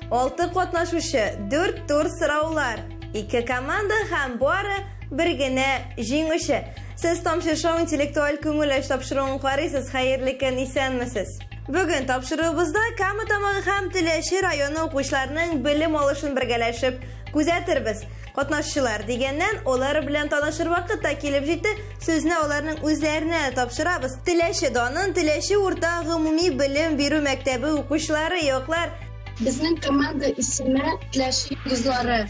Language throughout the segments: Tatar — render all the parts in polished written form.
Алты катнашучы, дүрт тур сораулар, ике команда һәм бары бер генә җиңүче. Сез Тамчы шоу интеллектуаль күңел ачу тапшыруын карыйсыз. Хәерле көн, исәнмесез. Бүген тапшыруыбызда Кама Тамагы һәм Теләче районы укучыларының белем алышын бергәләшеп күзәтербез. Катнашчылар дигәннән, алар белән танышыр вакыт та килеп җитте. Сүзне аларның үзләренә тапшырабыз. Теләче данын Теләче урта гомуми белем бирү мәктәбе укучылары яклар. Безнең команда исеме Теләче йолдызлары.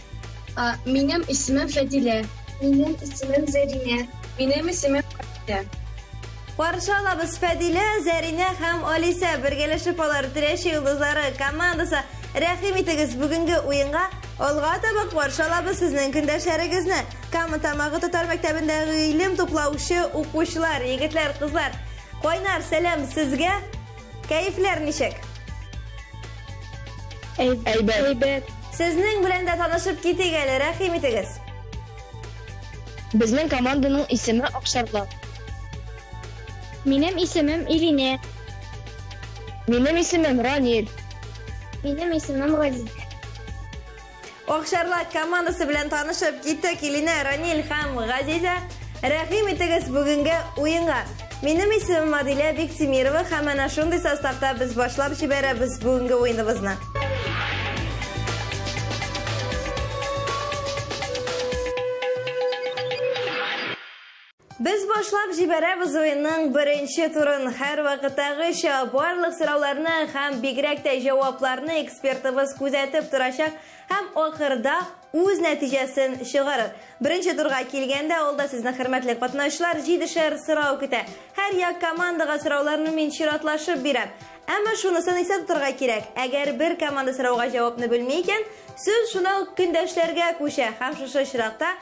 Минем исемем Фәдилә. Минем исемем Зәринә. Минем исемем Алисә. Каршы алабыз Фәдилә, Зәринә һәм Алисә. Бергәләшеп алар Теләче йолдызлары командасы. Рәхим итегез бүгенге уенга. Алга таба каршы алабыз сезнең көндәшләрегезне. Кама Тамагы татар мәктәбендә гыйлем туплаучы укучылар, егетләр, кызлар. Кайнар сәлам сезгә. Кәефләр ничек? Әйбәт. Сезнең белән дә танышып китик әле, рәхим итегез. Безнең команданың исеме Акчарлак. Минем исемем Илинә. Минем исемем Ранил. Минем исемем Газизә. Акчарлак командасы белән танышып киттек. Илинә, Ранил һәм Газизә. Рәхим итегез бүгенге уенга. Минем исемем Адилә Биктимирова һәм әнә шундый составта без башлап җибәрәбез бүгенге уеныбызны. Без башлап җибәрәбез уенның беренче турын. Һәр вакыттагыча барлык сорауларны һәм бигрәк тә җавапларны экспертыбыз күзәтеп торачак һәм ахырда үз нәтиҗәсен чыгарыр. Беренче турга килгәндә, алда сезне хөрмәтле катнашучылар җидешәр сорау көтә. Һәр як командага сорауларны мин чиратлашып бирәм. Әмма шунысын истә тотарга кирәк, әгәр бер команда сорауга җавапны белми икән, сүз шунда ук көндәшләргә күчә һәм шушы очракта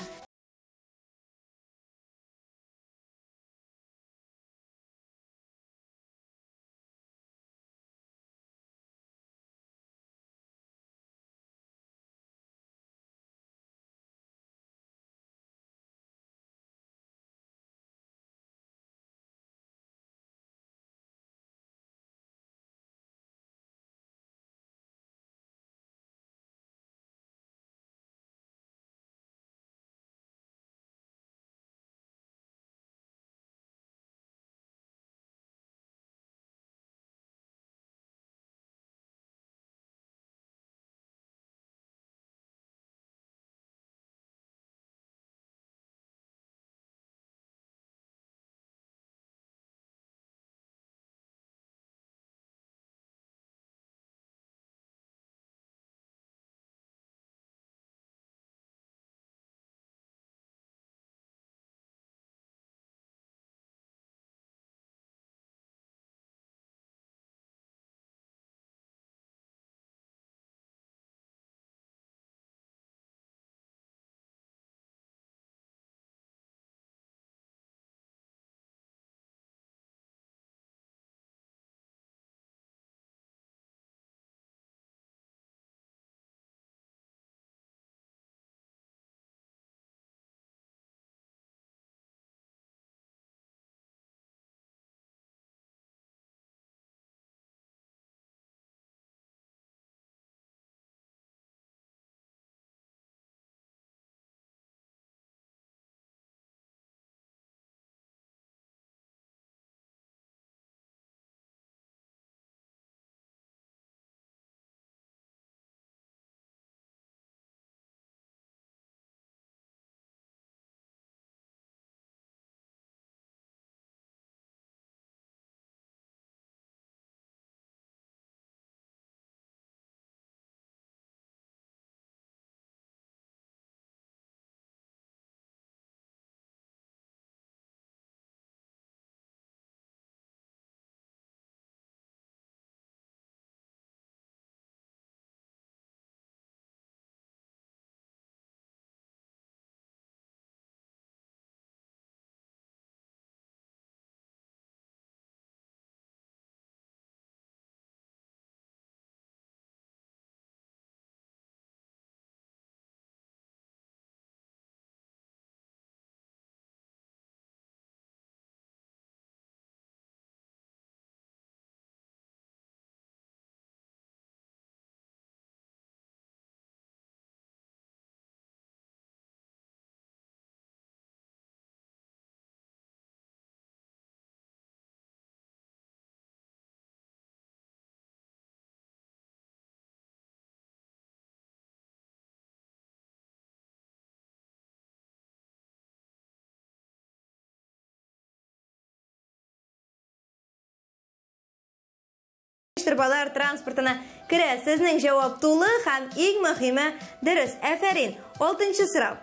торбалар транспортына керә. Сезнең җавап тулы һәм иң мөһиме дөрес. Әфәрин. Алтынчы сорау.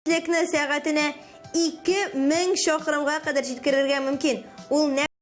Тизлекне сәгатенә 2000 чакрымга кадәр җиткерергә мөмкин. Ул нәкъ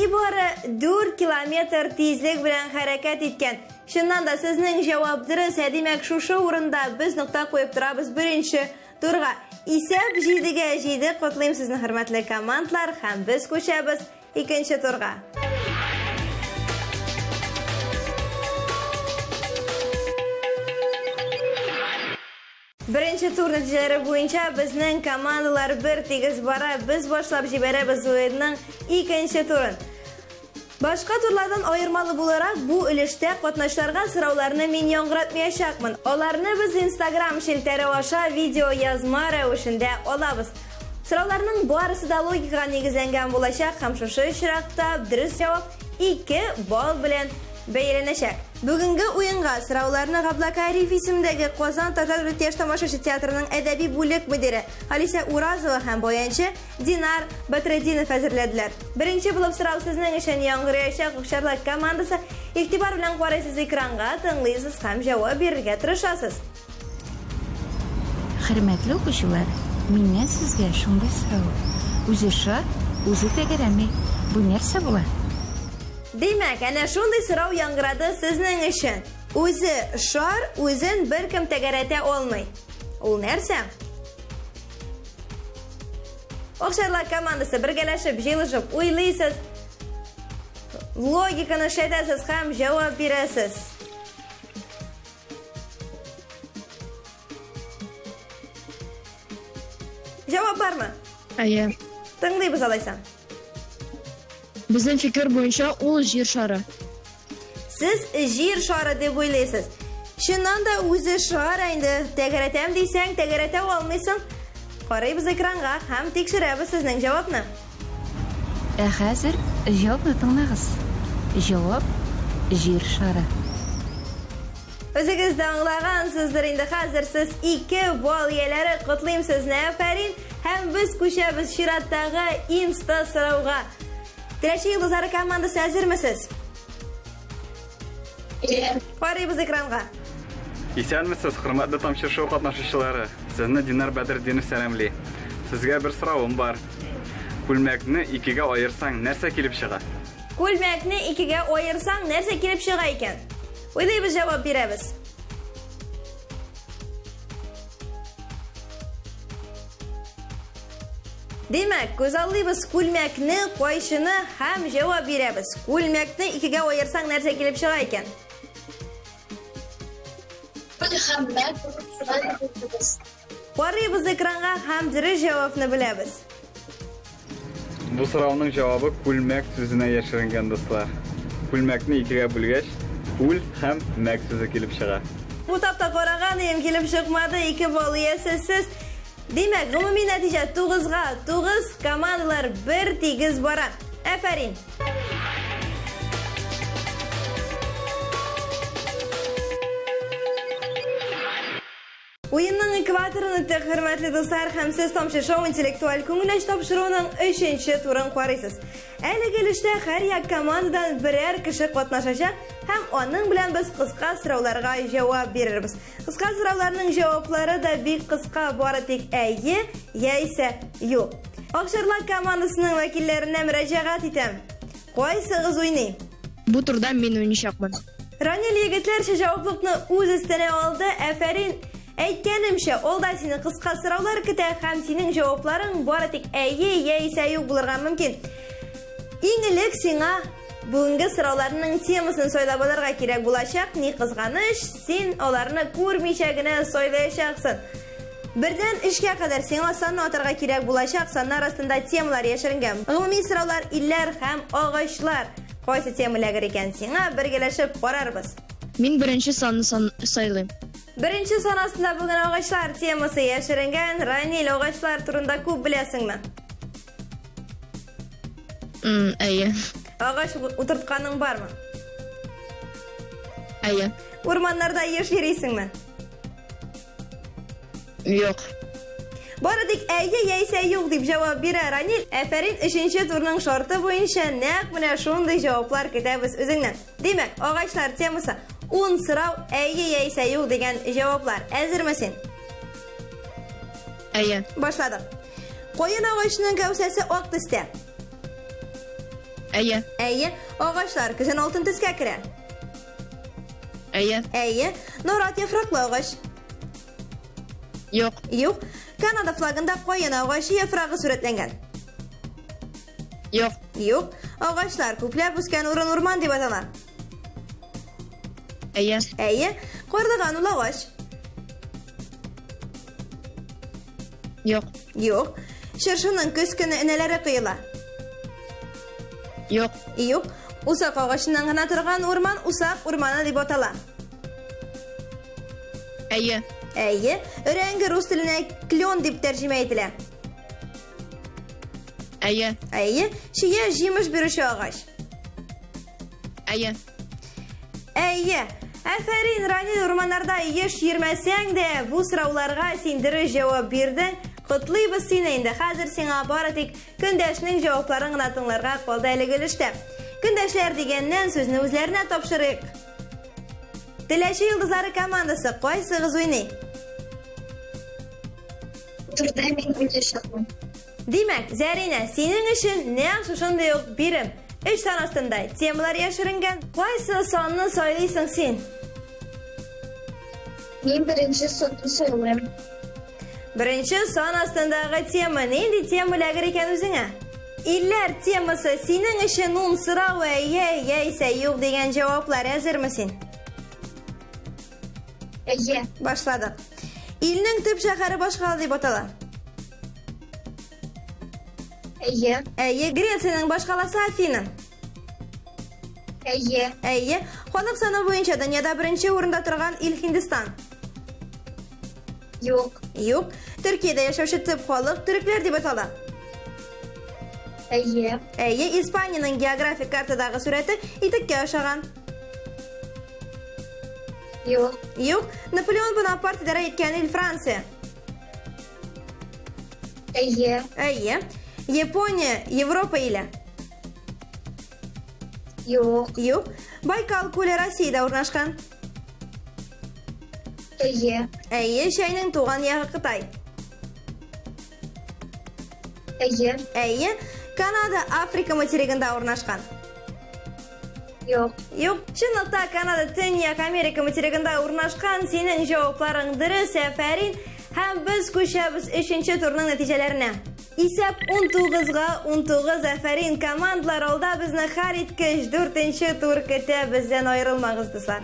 нибары 4 километр тизлек белән хәрәкәт иткән. Чыннан да сезнең җавап дөрес, ә димәк шушы урында без нокта куеп торабыз беренче турга. Исәп 7-гә 7, котлыйм сезне, хөрмәтле командалар, һәм без күчәбез икенче турга. Беренче тур нәтиҗәләре буенча безнең командалар бер тигез бара. Без башлап җибәрәбез уенның икенче турын. Башка турлардан аермалы буларак, бу өлештә катнашларга сорауларны мин яңгыратмаячакмын. Аларны без Instagram челтәре аша видео язма рәвешендә алабыз. Сорауларның барысы да логикага нигезләнгән булачак һәм шушы очракта дөрес җавап 2 балл белән бәяләнәчәк. Бүгенге уенга сорауларны Габлакариф исемендәге Казан татар дәүләт яшь тамашачы театрының әдәби бүлек мөдире Алисә Уразова һәм баянчы Динар Батретдинов әзерләделәр. Беренче булып сорау сезнең өчен яңгыраячак Акчарлак командасы. Игътибар белән карыйсыз экранга, тыңлыйсыз һәм җавап бирергә тырышасыз. Хөрмәтле укучылар, миннән сезгә шундый сорау. Үзе шар, үзе тәгәрәми. Бу нәрсә була? Димәк, әнә шундый сорау яңгырады сезнең өчен. Үзе шар, үзен беркем тәгәрәтә алмый. Ул нәрсә? Акчарлак командасы бергәләшеп, җыелышып уйлыйсыз, логиканы эшләтәсез һәм җавап бирәсез. Җавап бармы? Әйе. Тыңлыйбыз алайса. Безнең фикер буенча ул җир шары. Сез җир шары дип уйлыйсыз. Чыннан да үзе шар инде. Тәгәрәтәм дисәң, тәгәрәтә алмыйсың. Карыйбыз экранга һәм тикшерәбез сезнең җавапны. Ә хәзер җавапны тыңлагыз. Җавап җир шары. Үзегез дә аңлагансыздыр инде хәзер сез ике балл ияләре котлыйм сезне, афәрин! Һәм без күчәбез чираттагы инста сорауга. Теләче йолдызлары командасы әзермесез? Карыйбыз экранга. Исәнмесез, хөрмәтле Тамчы шоу катнашучылары. Сезне Динар Бәдретдинов сәламли. Сезгә бер соравым бар. Күлмәкне икегә аерсаң, нәрсә килеп чыга? Күлмәкне икегә аерсаң, нәрсә килеп чыга икән? Уйлыйбыз, җавап бирәбез. Димәк, күзаллыйбыз күлмәкне, кайчыны һәм җавап бирәбез. Күлмәкне икегә аерсаң, нәрсә килеп чыга икән? Карыйбыз экранга һәм дөрес җавапны беләбез. Бу сорауның җавабы күлмәк сүзенә яшеренгән, дуслар. Күлмәкне икегә бүлгәч, күл һәм мәк сүзе килеп чыга. Бу тапта караган идем, килеп чыкмады, ике балл иясе сез. Димәк, гомуми нәтиҗә 9-га 9, командалар бер тигез бара. Әфәрин! Уенның экваторын үттек, хөрмәтле дуслар, һәм сез Тамчы шоу интеллектуаль күңел ачу тапшыруының өченче турын карыйсыз. Әлеге өлештә һәр як командадан берәр кеше катнашачак һәм аның белән без кыска сорауларга җавап бирербез. Кыска сорауларның җаваплары да бик кыска, бары тик әйе яисә юк. Акчарлак командасының вәкилләренә мөрәҗәгать итәм. Кайсыгыз уйный? Бу турда мин уйныйчакмын. Ранил егетләрчә җаваплылыкны үз өстенә алды. Әфәрин! Әйткәнемчә, алда сине кыска сораулар көтә һәм синең җавапларың бары тик әйе яисә юк булырга мөмкин. Иң элек сиңа бүгенге сорауларның темасын сайлап алырга кирәк булачак. Ни кызганыч, син аларны күрмичә генә сайлаячаксың. Бердән өчкә кадәр сиңа санны атарга кирәк булачак, саннар астында темалар яшеренгән. Гомуми сораулар илләр һәм агачлар. Кайсы тема эләгер икән сиңа, бергәләшеп карарбыз. Мин беренче санны сан сайлыйм. Беренче сан астында бүген агачлар темасы яшеренгән. Ранил, агачлар турында күп беләсеңме? Әйе. Агач утыртканың бармы? Әйе. Урманнарда еш йөрисеңме? Юк. Бары тик әйе яисә юк дип җавап бирә Ранил. Әфәрин, өченче турның шарты буенча нәкъ менә шундый җаваплар көтәбез үзеңнән. Димәк, агачлар темасы 10 сорау, әйе яисә юк дигән җаваплар. Әзерме син? Әйе. Башладык. Каен агачының кәүсәсе ак төстә. Әйе. Әйе. Агачлар көзен алтын төскә керә. Әйе. Әйе. Нарат яфраклы агач. Юк. Юк. Канада флагында каен агачы яфрагы сурәтләнгән. Юк. Юк. Агачлар күпләп үскән урын урман дип атала. Әйе. Әйе. Карлыган ул агач. Юк. Юк. Чыршының көз көне энәләре коела. Юк. Юк. Усак агачыннан гына торган урман усак урманы дип атала. Әйе. Әйе. Өрәңге рус теленә клен дип тәрҗемә ителә. Әйе. Әйе. Чия җимеш бирүче агач. Әйе. Әйе. Әфәрин, Ранил, урманнарда еш йөрмәсәң дә, бу сорауларга син дөрес җавап бирдең. Котлыйбыз сине инде. Хәзер сиңа бары тик көндәшнең җавапларын гына тыңларга калды әлеге өлештә. Көндәшләр дигәннән сүзне үзләренә тапшырыйк. Теләче йолдызлары командасы кайсыгыз уйный? Турда мин уйнаячакмын. Димәк, Зәринә, синең өчен нәкъ шушындый ук бирем. Өч сан астында темалар яшеренгән. Кайсы санны сайлыйсың син? Мин беренче санны сайлыйм. Беренче сан астындагы тема нинди тема эләгер икән үзеңә? Илләр темасы синең өчен ун сорау әйе, яисә юк дигән җаваплар әзерме син? Әйе. Башладык. Илнең төп шәһәре башкала дип атала. Әйе. Әйе, Грециянең башкаласы Афина. Әйе. Әйе, халык саны буенча дөньяда беренче урында торган ил Һиндстан. Юк. Юк, Төркиядә яшәүче төп халык төрекләр дип атала. Әйе. Әйе, Испаниянең географик картадагы сурәте итеккә ошаган. Юк. Юк, Наполеон Бонапарт идарә иткән ил Франция. Әйе. Әйе. Япония, Европа иле. Юк. Юк. Байкал күле Россиядә урнашкан. Әйе. Әйе, чәйнең туган ягы Кытай. Әйе. Әйе, Канада Африка материгында урнашкан. Юк. Юк, чынлыкта Канада Төньяк Америка материгында урнашкан. Синең җавапларың дөрес, афәрин. Һәм без күчәбез өченче турның нәтиҗәләренә. Исәп 19-га 19, афәрин, командалар алда безне хәлиткеч дүртенче тур көтә, бездән аерылмагыз, дуслар.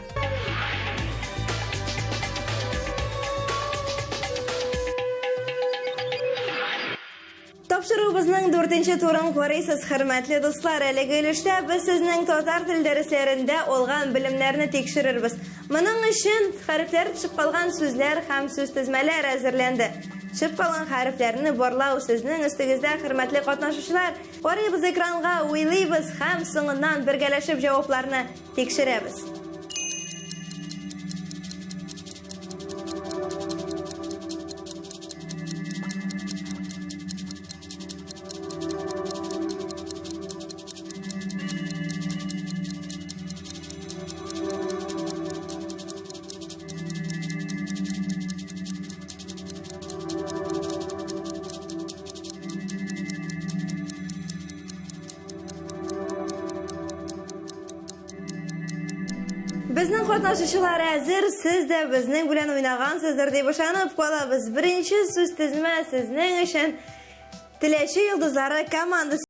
Тапшыруыбызның дүртенче турын карыйсыз, хөрмәтле дуслар. Әлеге өлештә без сезнең татар тел дәресләрендә алган белемнәрне тикшерербез. Моның өчен хәрефләр төшеп калган сүзләр һәм сүзтезмәләр әзерләнде. Төшеп калган хәрефләрне барлау сезнең өстегездә, хөрмәтле катнашучылар. Карыйбыз экранга, уйлыйбыз һәм соңыннан бергәләшеп җавапларны тикшерәбез. Безнең катнашучылар әзер, сез дә безнең белән уйнагансыздыр дип ышанып калабыз. Беренче сүз тезмә сезнең өчен Теләче йолдызлары командасы.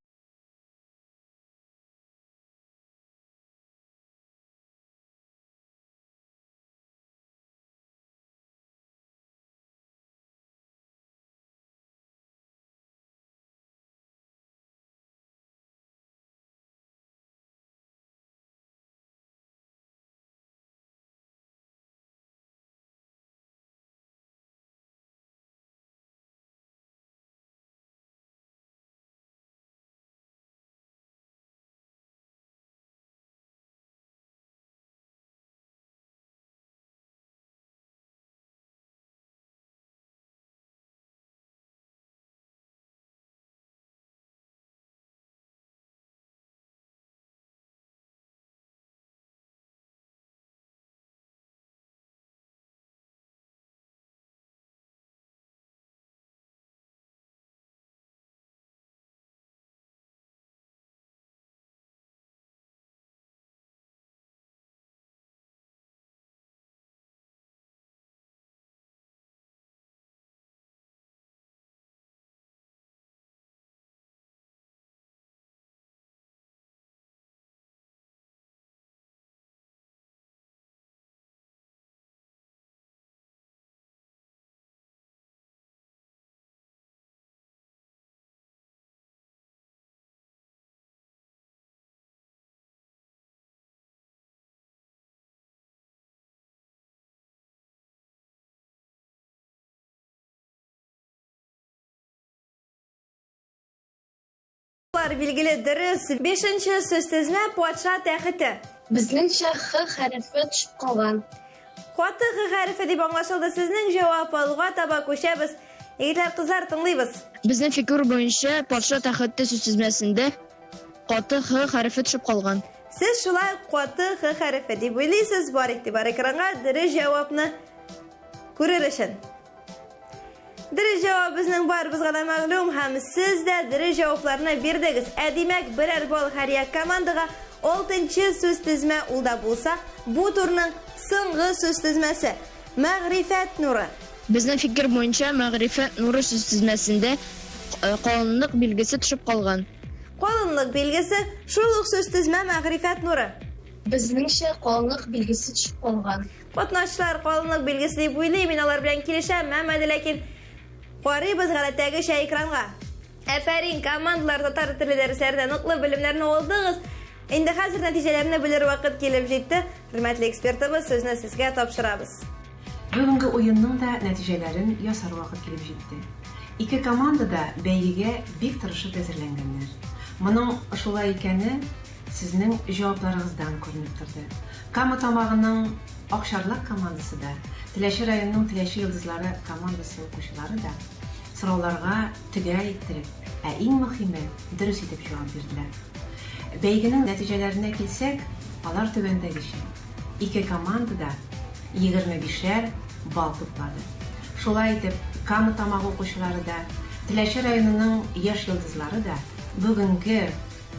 Командалар билгеле дөрес. Бишенче сүз тезмә патша тәхете. Безнеңчә Х хәрефе төшеп калган. Каты Х хәрефе дип аңлашылды сезнең җавап. Алга таба күчәбез. Егетләр, кызлар, тыңлыйбыз. Безнең фикер буенча патша тәхете сүзтезмәсендә каты Х хәрефе төшеп калган. Сез шулай каты Х хәрефе дип уйлыйсыз. Бар игътибар экранга дөрес җавапны күрер өчен. Дөрес җавап безнең барыбызга да мәгълүм һәм сез дә дөрес җавапларны бирдегез. Ә димәк, берәр балл һәр як командага алтынчы сүз тезмә ул да булса, бу турның соңгы сүз тезмәсе. Мәгърифәт нуры. Безнең фикер буенча, мәгърифәт нуры сүз тезмәсендә э, калынлык билгесе төшеп калган. Калынлык билгесе шул ук сүз тезмә мәгърифәт нуры. Безнеңчә калынлык билгесе төшеп калган. Катнашчылар калынлык билгесе дип уйлый, мин алар белән килешәм, әмма дә ләкин карыйбыз гадәттәгечә экранга. Әфәрин, командалар татар теле дәресләрендә ныклы белемнәрне алдыгыз. Инде хәзер нәтиҗәләрне белер вакыт килеп җитте. Хөрмәтле экспертыбыз, сүзне сезгә тапшырабыз. Бүгенге уенның да нәтиҗәләрен ясар вакыт килеп җитте. Ике команда да бәйгегә бик тырышып әзерләнгәннәр. Моның шулай икәне Сезнең җавапларыгыздан күренеп торды. Кама Тамагының Акчарлак командасы да, Теләче районының Теләче йолдызлары командасы укучылары да сорауларга төгәл иттереп, ә иң мөхиме, дөрес итеп җавап бирделәр. Бәйгенең нәтиҗәләренә килсәк, алар түбәндәгечә. Ике команда да 25-әр балл туплады. Шулай итеп, Кама Тамагы укучылары да, Теләче районының Яшь йолдызлары да бүгенге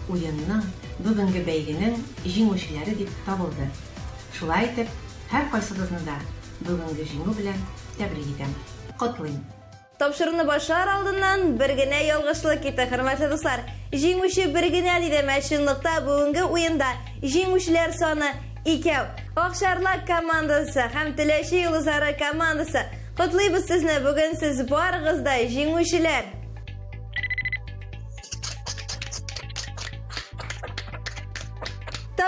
уенның, бүгенге бәйгенең җиңүчеләре дип табылды. Шулай итеп, һәркайсыгызны да бүгенге җиңү белән тәбрик итәм. Котлыйм! Тапшыруны башлар алдыннан бер генә ялгышлык китте, хөрмәтле дуслар. Җиңүче бер генә дидем, ә чынлыкта бүгенге уенда җиңүчеләр саны икәү. Акчарлак командасы һәм Теләче йолдызлары командасы. Котлыйбыз сезне, бүген сез барыгыз да җиңүчеләр!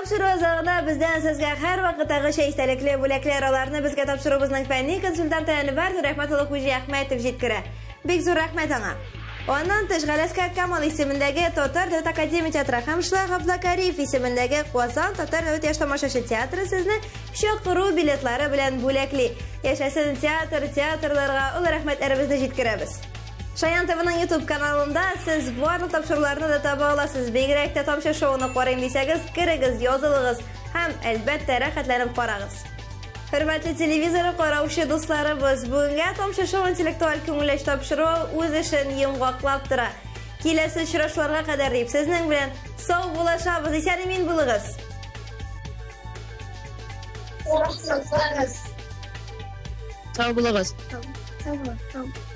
Тапшыру азагында бездән сезгә һәрвакыттагыча истәлекле бүләкләр. Аларны безгә тапшыруыбызның фәнни консультанты Әнвәр Нурәхмәт улы Хуҗиәхмәтов җиткерә. Бик зур рәхмәт аңа. Аннан тыш Галәскәр Камал исемендәге Татар дәүләт академия театры һәм шулай Габдулла Кариев исемендәге Казан татар дәүләт яшь тамашачы театры сезне чакыру билетлары белән бүләкли. Яшәсен театр, театрларга олы рәхмәтләребезне җиткерәбез. Шаян ТВның YouTube каналында сез барлык тапшыруларны да таба аласыз. Бигрәк тә Тамчы шоуны карыйм дисәгез, керегез, язылыгыз һәм, әлбәттә, рәхәтләнеп карагыз. Хөрмәтле телевизор караучы дусларыбыз, бүгенгә Тамчы шоу интеллектуаль күңеләч тапшыруы үз эшен йомгаклап тора. Киләсе очрашуларга кадәр дип сезнең белән сау булашабыз. Исән-имин булыгыз. Сау булыгыз. Сау булыгыз. Сау булыгыз.